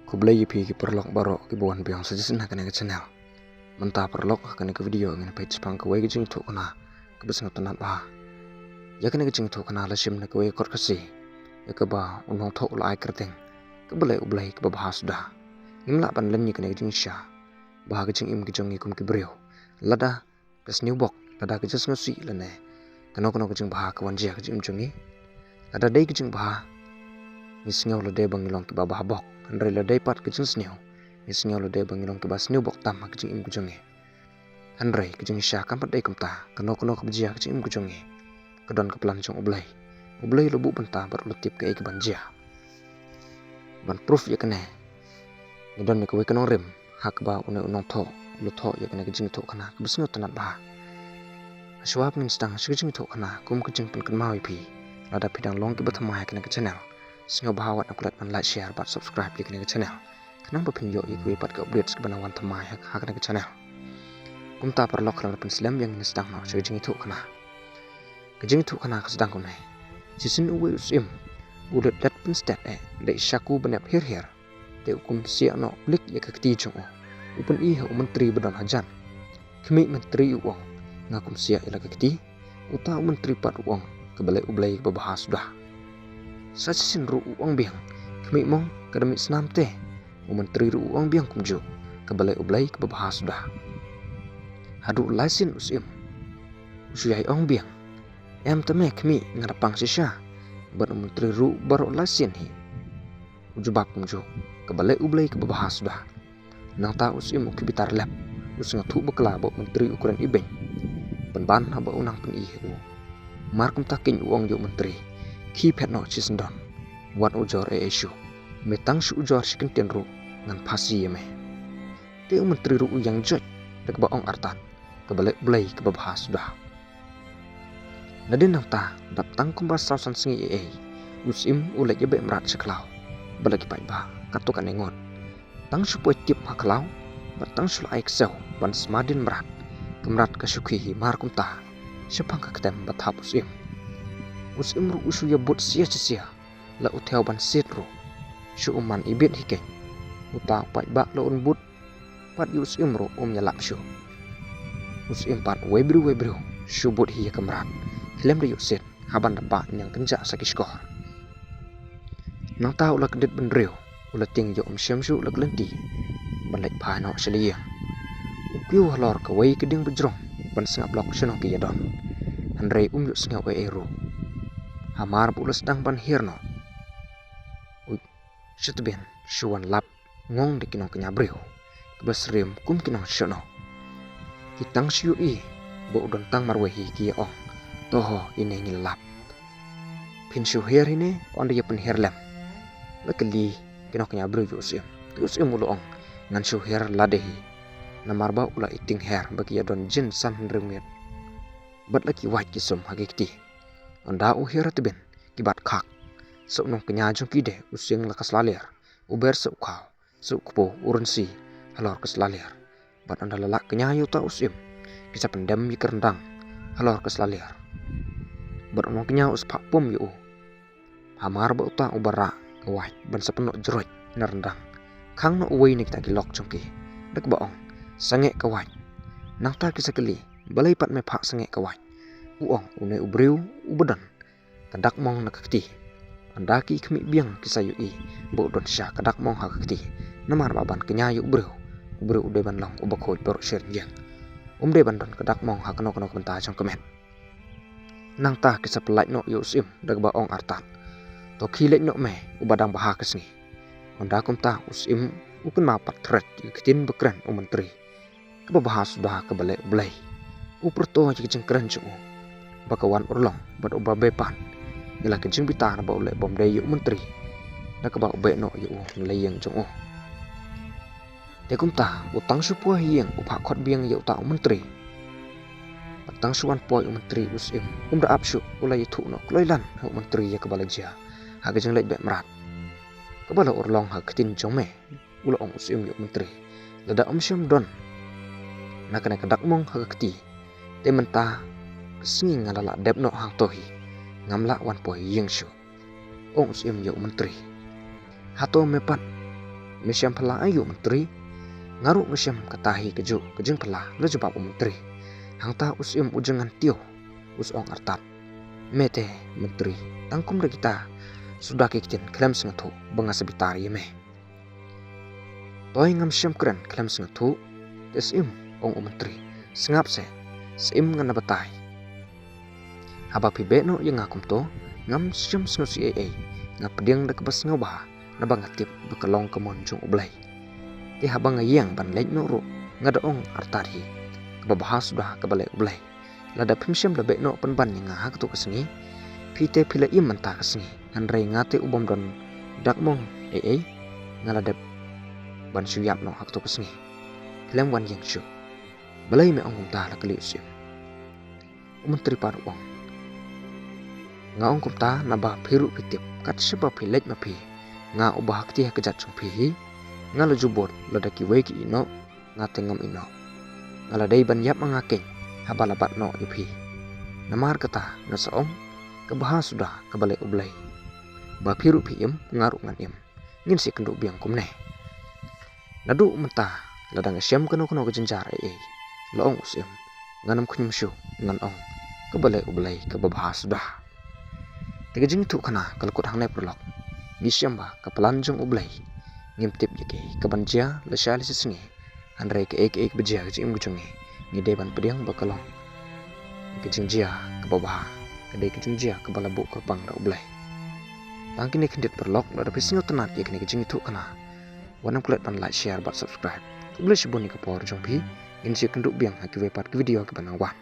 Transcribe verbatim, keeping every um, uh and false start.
Khublei ïa phi ki paralok baroh kiba wan biang sa shisien ha kane ka channel. Mynta paralok, ha kane ka video ngin peit shaphang kawei ka jingïathuhkhana kaba sngewtynnat bha. Ïa kane ka jingïathuhkhana la shim na kawei ka kot Khasi ïa kaba u nongthoh u la ai kyrteng Ka Balei U Blei Kaba Bha Suda. Ngim lah ban len ïa kane ka jingshisha bha ka jingim ka jong ngi kum ki briew lada ka sniew bok, lada ka jingsngewsih lane kano kano ka jingbha ka wan jia ka jingim jong ngi. Lada dei ka jingbha, ngi sngew lade ba ngi long kiba bha bok, hynrei lada dei pat ka jingsniew, ngi sngew lade ba ngi long kiba sniew bok tam ha ka jingim ka jong ngi. Hynrei ka jingshisha kam pat dei kumta. Kano kano kaba jia ka jingim ka jong ngi, ka don ka plan jong U Blei. U Blei u la buh bynta bad u la tip kaei kaban jia. Ban proof ïa kane, ngi don ïa kawei ka nongrim ha kaba une u nongthoh u la thoh ïa kane ka jingïathuhkhana kaba sngewtynnat bha. Hashwa ba ngin sdang sha ka jingïathuhkhana, kum ka jingpynkynmaw ïa phi, lada phi dang long kiba thymmai ha kane ka channel, sngewbha wat klet ban like, share bad subscribe ïa kane ka channel, khnang ba phin ïoh ïa kiwei pat ki updates kiba nang wan thymmai ha, ha kane ka channel. Kumta paralok, khlem da pynslem ïa, ngin sdang noh sha ka jingïathuhkhana. Ka jingïathuhkhana ka sdang kumne. Shisien uwei u syiem u leit leit pynstet eh da i shaku ban ïap her her. Te u kumsiah noh klik ïa ka kti jong u. U pyni ha u myntri ba don hajan. Khmih myntri, u ong, nga kumsiah ïa la ka kti. Uta u myntri pat u ong, Ka Balei U Blei Kaba Bha Suda. Sa shisien ruh u ong biang, khmih mong, ka da mih snam te. U myntri ruh u ong biang kumjuh, Ka Balei U Blei Kaba Bha Suda. Haduh lai sien u syiem u shu ïai ong biang, em te me khmih, nga da pang shisha. Bad u myntri ruh baroh lai sien hi u jubab kumjuh, Ka Balei U Blei Kaba Bha Suda. Nangta u syiem u khie bitar lep, u sngewthuh bakla ba u myntri u kren ibeiñ. Pynban haba u nang pyni ha u. Mar kumta keiñ u ong ïa u myntri, khie phet noh shisyndon. Wat ujor ei ei shuh. Me tang shu ujor shi kyntien ruh, ngan phasi ïa me. Te u myntri ruh u ïeng joit da kaba ong artat, Ka Balei U Blei Kaba Bha Suda. Nadien nangta, dap tang kumba saw san sngi ei ei, u syiem u leit ïabeh mrad sha khlaw bad la ki paidbah katto katne ngut. Tang shu poi tip ha khlaw bad tang shu la ai ksew ban sma dien mrad. Ka mrad ka shu khie hi mar kumta shaphang ka ktem ba thap u syiem. U syiem ruh u shu ïabud sia shi sia, la u thew ban siat ruh shu um man ibit hi keiñ. Uta u paidbah la un bud pat ïa u syiem ruh um ïalap shuh. U syiem pat uwei briew uwei briew shu bud hi ïa ka mrad khlem da ïoh siat, ha ban da pah ñiang kynjah sa ki shkor. Nangta u la kyndit bynriew, u la tieng ïoh um shem shuh la ka lynti ban leit phai noh sha la ïing. U kiew halor kawei ka dieng ba jrong ban sngap lok sha nong ki ïadon. Hynrei um ïoh sngew ei ei ruh. Hamar ba u la sdang ban hiar noh, u shu tbit shu wan lap ngong da ki nongkñia briew kiba syriem kum ki nongshong noh. Ki tang shu ïohi ba u don tang marwei hi ki ïa ong, to ho, ine ngi la lap. Phin shu hiar hi ne, ynda ïa pynhiar lem? La kylli ki nongkñia briew ïa u syiem. Te u syiem u la ong, ngan shu hiar lade hi. Namar ba u la ïa tieng hiar ba ki ïa don jin san hynriew miet bad la ki wait ki sum ha ki kti. Ynda u hiar tbit ki bat khak. Sa u nongkñia jong ki de u sing la ka sla liar, u ber sa u khaw, sa u kpu, u rynsi halor ka sla liar. Bad ynda la lah kñia ïa uta u syiem, ki sa pyndem ïa ka ryndang halor ka sla liar. Bad u nongkñia u sa phah pum ïa u. Hamar ba uta u ba rah ka wait ban sa pynnoh jroit na ryndang, khang noh uwei na kita ki lok jong ki da kaba ong, sangeh ka wait. Nangta ki sa kylli, balei pat me phah sangeh ka wait? U ong, une u briew u ba don ka dak mong na ka kti. Ynda ki khmih biang ki sa ïohi ba u don sha ka dak mong ha ka kti. Namar ba ban kñia ïa u briew, u briew u dei ban long u ba khuid baroh shi rynïeng. Um dei ban don ka dak mong ha kano kano ka bynta jong ka met. Nangta ki sa pyllait noh ïa u syiem da kaba ong artat, to khie leit noh me, u ba dang bha ka sngi. Ynda kumta u syiem u kynmaw pat thret ïa ka ktien ba kren u myntri, kaba bha suda, ka balei U Blei. U pyrto ïa ka jingkren jong u ba ka wan urlong bad u ba beh pat ïa la ka jingbitar ba u leh bym dei ïa u myntri, da kaba u beh noh ïa u na la ïing jong u. Te kumta u tang shu poi ha ïing, u phah khot biang ïa uta u myntri. Bad tang shu wan poi u myntri, u syiem um da ap shuh, u la ïathuh noh kloi lan ha u myntri ïa kaba la jia ha ka jingleit beh mrad, kaba la urlong ha ka ktien jong me. U la ong u syiem ïa u myntri, lada ym shym don na kane ka dak mong ha ka kti, te mynta ka sngi nga la lah dep noh hangto hi, ngam lah wan poi ïing shuh. Ong u syiem ïa u myntri, hato me pat Me shem phylla aïu Myntri? Nga ruh nga shem kata hi kajuh ka jingphylla, la jubab u Myntri. Hangta u Syiem u jingngeit tiew, u ong artat. Me te Myntri, tang kum da kita suda ki ktien khlem sngewthuh ba nga sa bitar ïa me. Toi ngam shem kren khlem sngewthuh. Te Syiem, ong u Myntri, sngap seh, Syiem ngan batai. Haba phi beh noh ïa nga kumto, ngam shem sngewsih ei ei, nga pdiang da kaba sngewbha, naba nga tip ba ka long ka mon jong U Blei. Te haba nga ïeng ban leit noh ruh, nga da ong artat hi, kaba bha suda kaba leh U Blei. Lada phim shem la beh noh pynban ïa nga ha kato ka sngi, phi te phi la im mynta ka sngi, hynrei nga te u bym don dak mong ei ei, nga la dep ban shu ïap noh ha kato ka sngi. Khlem wan ïeng shuh. Balei me ong kumta, la kylli u Syiem. U Myntri pat u ong, nga ong kumta naba phi ruh phi tip, kat shaba phi leit ma phi, nga uba ha kti ha kjat jong phi hi, nga la ju bud, lada kiwei ki ïeh noh, nga te ngam ïeh noh. Nga la dei ban ïap ma nga keiñ haba la bat noh ïa phi. Namar kata nga sa ong, kaba bha suda kaba leh U Blei. Ba phi ruh phi im, nga ruh ngan im. Ngin sa ïakynduh biang kumne. Naduh mynta, lada nga shem kano kano ka jynjar ei ei, la ong u Syiem, ngan ym khñium shuh, ngan ong, kaba leh U Blei kaba bha suda. Te ka jingïathuhkhana ka la kut hangne paralok. Ngi shem ba ka plan jong U Blei ngim tip ïa kaei kaban jia lashai lashisngi. Hynrei kaei kaei kaba jia ha ka jingim ka jong ngi, ngi dei ban pdiang ba ka long ka jingjia kaba bha, ka dei ka jingjia kaba la buh kyrpang da U Blei. Tang kine khyndiat paralok, lada phi sngewtynnat ïa kane ka jingïathuhkhana, wat nym klet ban like, share bad subscribe. Khublei shibun ïa ka por jong phi. Ngin sa ïakynduh biang ha kiwei pat ki video kiban nang wan.